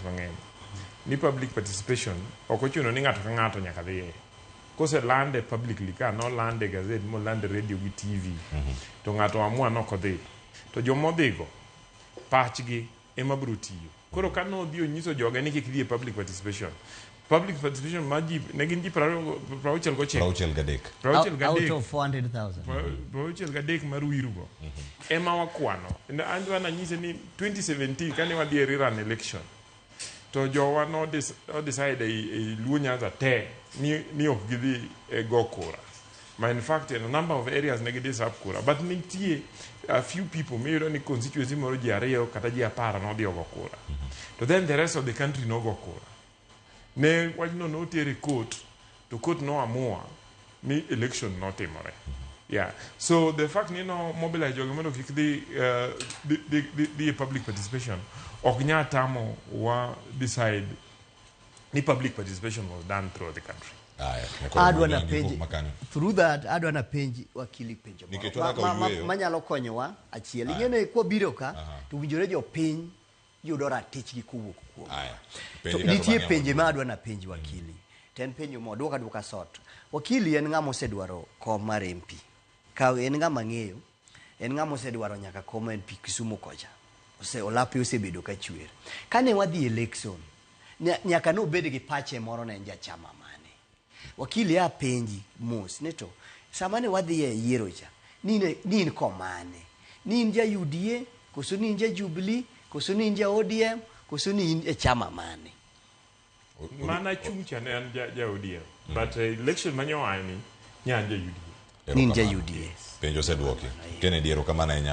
mang'eny ni public participation ok ochuno ni ng'ato ka ng'ato nyaka dhiye. Koselande publicly, ka nolande e gazette, molande radio gi TV, to ng'ato amua nok odhi, to jomodhigo pachgi ema biro tiyo. Koro ka nodhi onyiso joge ni kik dhi e public participation, public participation ma ji ne gin ji 69. 63. 63. Out of 400,000. 63 mar Wirugo ema wakwano. An nanyise ni 2017 kane wadhi e rerun election, to jowa no decide ei Luo Nyanza te ni ok gidhi e go kura, ma in fact in a number of areas ne gidisrupt kura, but nitie a few people miyudo ni constituency moro ji ariyo kata ji 10 nodhi ogo kura, to then the rest of the country nogo kura. Ne wachno noter e court, to court noamua ni election notimore. Yeah, so the fact ni no mobilize jogi mondo kik dhi e public participation ok nya tamo wa decide ni public participation was done throughout the country. Aya, nyakoro Adwa wuod na Nyangi penji wuok makanyo. Through that, adwa na penji wakili penjo moro Nikech wadwa yweyo. manyalo konyowa achiel. Ing'e kwabiro ka to winjore jopiny yudo ratichgi kowuok kuom. Aya. To Penje kato nitie bang'e penje mondo- ma adwa na penj wakili. To en penjo mo duoka duoka sot. Wakili en ng'ama osedwaro kom mar MP. Ka en ng'ama ng'eyo, en ng'ama osedwaro nyaka kom MP Kisumu kocha. Ose olape osebedo ka chwer. Kane wadhi election, nyaka nobed gi pache moro ne en jachama mane. Wakili, a penji mos ni to sama ne wadhi e yiero cha, ni in komane? Ni in ja UDA, koso ni in ja Jubilee, koso ni in ja ODM, koso ni in e chama mane? Mana chung' cha ne an ja ODM, but election manyoa ni ne an ja UDA. Ni in ja Erokamano. UDA. Penjo oseduoki. Kennedy, erokamano ahinya.